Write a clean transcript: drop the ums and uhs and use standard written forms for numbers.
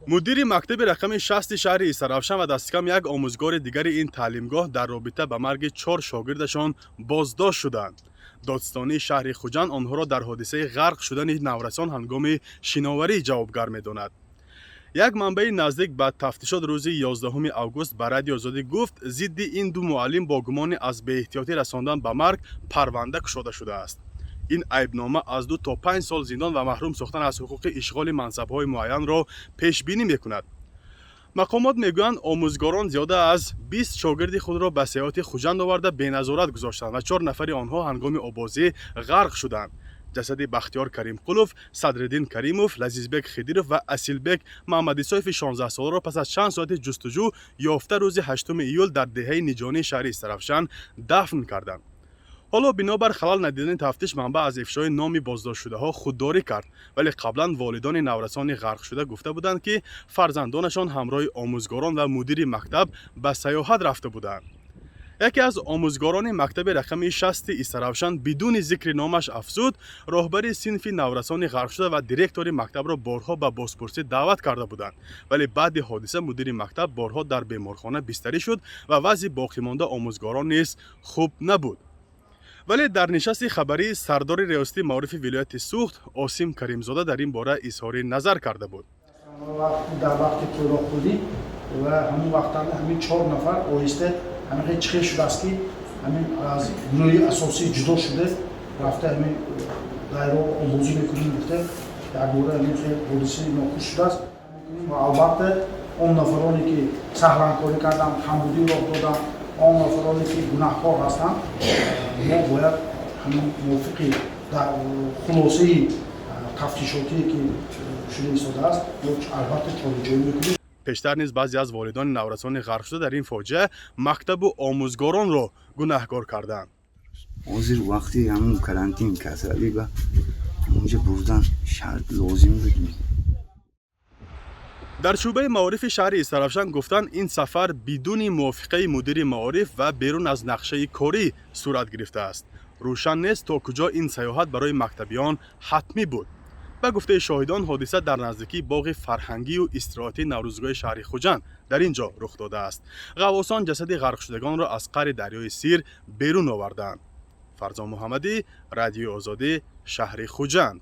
Мудири мактаби рақами 60-и шаҳри Истаравшан ва дасткам як омӯзгори дигари ин таълимгоҳ дар робита ба марги чор шогирдашон боздошт шуданд. Додстонии шаҳри Хуҷанд онҳоро дар ҳодисаи ғарқ шудани наврасон ҳангоми шиноварӣ ҷавобгар медонад. Як манбаи наздик ба тафтишот рӯзи 11 август ба Радиои Озодӣ гуфт, зидди ин ду муаллим бо гумони аз беэҳтиётӣ расондан ба марг парванда кушода шудааст. Ин айбнома аз 2 то 5 сол зиндон ва маҳрум сохтан аз ҳуқуқи ишғоли мансабҳои муайянро пешбинӣ мекунад. Мақомот мегӯянд, омӯзгорон зиёда аз 20 шогирди худро ба сайёҳати Хуҷанд оварда, беназорат гузоштанд ва чор нафари онҳо ҳангоми оббозӣ ғарқ шуданд. Ҷасади Бахтиёр Каримқулов, Садриддин Каримов, Лазизбек Хидиров ва Асилбек Маҳмадисоеви 16-соларо пас аз чанд соати ҷустуҷӯ ёфта, рӯзи 8 июл дар деҳаи Ниҷонии шаҳри Истаравшан дафн карданд. Ҳоло бинобар халал надидани тафтиш манбаъ аз ифшои номи боздоштшудаҳо худдорӣ кард, вале қаблан волидони наврасони ғарқшуда гуфта буданд, ки фарзандонашон ҳамроҳи омӯзгорон ва мудири мактаб ба сайёҳат рафта буданд. Яке аз омӯзгорони мактаби рақами 60-и Истаравшан бидуни зикри номаш афзуд, роҳбари синфи наврасони ғарқшуда ва директори мактабро борҳо ба бозпурсӣ даъват карда буданд, вале баъди ҳодиса мудири мактаб борҳо дар беморхона бистарӣ шуд ва вазъи боқимонда омӯзгорон низ хуб набуд. Вале дар нишасти хабарии сардори риёсати маорифи вилояти Суғд Осим Каримзода дар ин бора изҳори назар карда буд. Дар вақти қӯроқхӯрӣ ва ҳамон вақтанда ҳамин чор нафар оҳиста ҳамин чихел шудааст, ки ҳамин аз гурӯҳи асосӣ ҷудо шуда рафта, ҳамин дайро оббозӣ мекунем гуфта, якбора ҳамин хел ҳодисаи нохуш шудааст. Ва албатта он нафароне, ки саҳланкорӣ карданд, камбудӣ роҳ доданд, он нафароне, ки гунаҳкор ҳастанд, мо бояд ҳамин мувофиқи хулосаи тафтишотие, ки шуда истодааст, мо албатта чораҷӯӣ мекунем. Пештар низ баъзе аз волидони наврасони ғарқшуда дар ин фоҷиа мактабу омӯзгоронро гунаҳкор карданд. Ҳозир вақти ҳамун карантин, касалӣ, ба ҳамонҷа бурдан шарт лозим буд. Дар шӯъбаи маорифи шаҳри Истаравшан гуфтанд, ин сафар бидуни мувофиқаи мудири маориф ва берун аз нақшаи корӣ сурат гирифтааст. Рӯшан нест, то куҷо ин сайёҳат барои мактабиён ҳатмӣ буд. Ба гуфтаи шоҳидон, ҳодиса дар наздикии боғи фарҳангию истироҳатии Наврӯзгоҳи шаҳри Хуҷанд дар ин ҷо рух додааст. Ғаввосон ҷасади ғарқшудагонро аз қаъри дарёи Сир берун оварданд. Фарзон Муҳаммадӣ, Радиои Озодӣ, шаҳри Хуҷанд.